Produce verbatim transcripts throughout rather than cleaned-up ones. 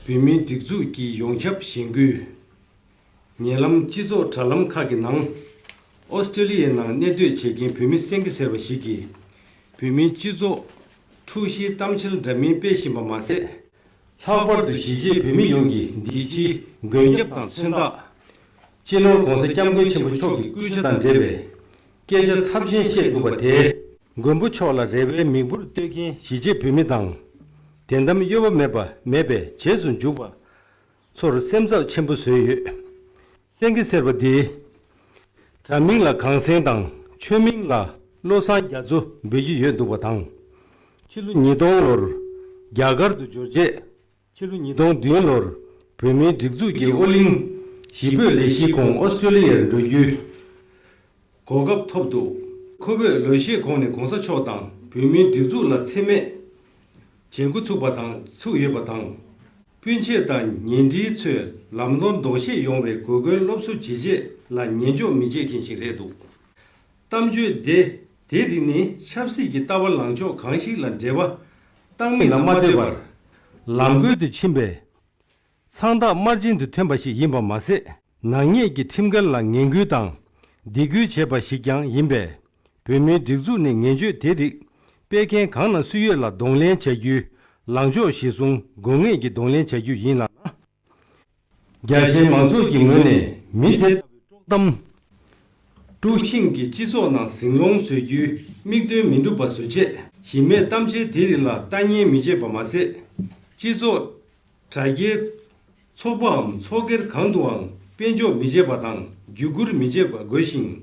བོད་མིའི་སྒྲིག་འཛུགས་ཀྱི་ཡོངས་ཁྱབ་གཞེན་སྐུལ། ཉེ་ལམ་སྤྱི་ཚོགས་དྲ་ལམ་ཁག་གི་ནང་། ཨོ་སི་ཀྲི་ལི་ཡའི་ནང་གནས་སྡོད་བྱེད་མཁན་བོད་མི་སེང་གེ་ཟེར་བ་ཞིག་གིས། བོད་མིའི་སྤྱི་ཚོགས་འཁྲུག་གཞིའི་གཏམ་འཆལ་འདྲ་མིན་སྤེལ་བཞིན་པ་མ་ཟད། ལྷག་པར་དུ་གཞིས་བྱེས་བོད་མི་ཡོངས་ཀྱིས་འདིའི་ཕྱིའི་མགོན་སྐྱབས་དང་མཚོན་རྟགས། སྤྱི་ནོར་༧གོང་ས་༧སྐྱབས་མགོན་ཆེན་པོ་མཆོག་གི་སྐུ་ཕྱྭ་དང་འབྲེལ་བའི་སྐད་ཆ་ཚབས་ཆེན་བཤད་འདུག་པ་དེས། མགོན་པོ་མཆོག་ལ་རེ་བའི་མིག་འབུར་གཏོད་མཁན་གཞིས་བྱེས་བོད་མི་དང་། དད་དམ་གཡོ་བ་མེད་པ་མེད་པའི་རྗེས་སུ་འཇུག་པ་ཚོར་སེམས་འཚབ་ཆེན་པོ་བཟོས་ཡོད། སེང་གེ་ཟེར་བ་འདིས། དྲ་མིང་ལ་གངས་སེང་དང་ཆོས་མིང་ལ་བློ་བཟང་རྒྱ་མཚོ་འབོད་ཀྱི་ཡོད་འདུག་པ་དང་། ཕྱི་ལོ་ཉིས་སྟོང་ལོར་རྒྱ་གར་དུ་འབྱོར་རྗེས། ཕྱི་ལོ་ཉིས་སྟོང་བདུན་ལོར་བོད་མིའི་སྒྲིག་འཛུགས་ཀྱི་ཨོ་གླིང་གཞིས་སྤོས་ལས་གཞིའི་ཁོངས་ཨོ་སི་ཀྲི་ལི་ཡར་འགྲོ་རྒྱུའི་གོ་སྐབས་ཐོབ་འདུག། ཁོ་བོས་ལོ་ཤས་གོང་ནས་གོང་ས་མཆོག་དང་བོད་མིའི་སྒྲིག་འཛུགས་ལ་མཚན་སྨད་བྱེད་འགོ་ཚུགས་པ་དང་ཚུགས་ཡོད་པ་དང་། སྤུན་མཆེད་དང་ཉེ་འབྲེལ་ཚོས་ལམ་ལྷོང་ལྡོག་ཤེས་ཡོང་བའི་གོ་སྐོན་སློབ་གསོ་བྱེད་ཆེད་ལ་ཉན་འཇོག་མི་བྱེད་མཁན་ཞིག་རེད་འདུག། གཏམ་བརྗོད་དེ་དེ་རིགས་ནི་ཆབ་སྲིད་ཀྱི་ལྟ་བ་ལངས་ཕྱོགས་གང་ཞིག་ལ་འབྲེལ་བ་བཏང་མིན་ལ་མ་ལྟོས་པར། ལམ་བཀོད་དུ་ཕྱིན་པའི་མཚང་རྟགས་དམར་རྗེན་དུ་ཐོན་པ་ཞིག་ཡིན་པ་མ་ཟད། ནག་ཉེས་ཀྱི་ཁྲིམས་འགལ་ལ་ངན་སྐུལ་དང་སྡིགས་སྐུལ་བྱས་པ་ཞིག་ཀྱང་ཡིན་པས། བོད་མིའི་སྒྲིག་འཛུགས་ནས་ངན་བརྗོད་དེ་རིགས་སྤེལ་མཁན་གང་ན་སུ་ཡོད་ལ་གདོང་ལེན་བྱ་རྒྱུའི་ལངས་ཕྱོགས་གཞིར་བཟུང་དགོས་ངེས་ཀྱི་གདོང་ལེན་བྱ་རྒྱུ་ཡིན་ལགས་ན། རྒྱ་ཆེའི་མང་ཚོགས་ཀྱི་ངོས་ནས་མི་དེ་ལྟ་བུའི་དཀྲོག་གཏམ་དཀྲུག་ཤིང་གིས་སྤྱི་ཚོགས་ནང་ཟིང་སློང་བཟོ་རྒྱུའི་དམིགས་དོན་མི་འགྲུབ་པ་བཟོ་ཆེད་གཞི་མེད་གཏམ་འཆལ་དེ་རིགས་ལ་ལྟ་ཉན་མི་བྱེད་པ་མ་ཟད། སྤྱི་ཚོགས་དྲ་རྒྱའི་ཚོགས་པའམ་ཚོགས་སྒེར་གང་དུའང་དཔལ་འབྱོར་མི་བྱེད་པ་དང་བརྒྱུད་བསྐུར་མི་བྱེད་པ་དགོས་ཤིང་།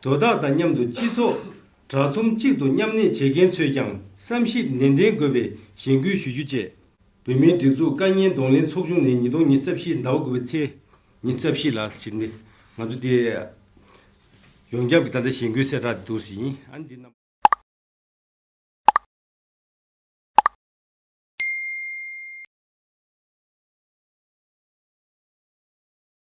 དོ་བདག་དང་མཉམ་དུ་སྤྱི་ཚོགས་དྲ་ཚོམས་གཅིག་ཏུ་མཉམ་གནས་བྱེད་མཁན་ཚོས་ཀྱང་བསམ་ཞིབ་ནན་ཏན་དགོས་པའི་གཞེན་སྐུལ་ཞུ་རྒྱུ་བཅས། བོད་མིའི་སྒྲིག་འཛུགས་དཀའ་ངལ་གདོང་ལེན་ཚོགས་ཆུང་ནས་ཉིས་སྟོང་ཉི་ཤུ་རྩ་བཞི་ཟླ་བ་དགུ་པའི་ཚེས་ཉི་ཤུ་རྩ་བཞི་ལ་ཕྱིན་ནས་ང་ཚོ་དེ་ཡོངས་ཁྱབ་ཀྱི་ད་ལྟ་གཞེན་སྐུལ་གསལ་བསྒྲགས་འདུག་ཟིན། ཨ་ནི་འདི་རྣམས།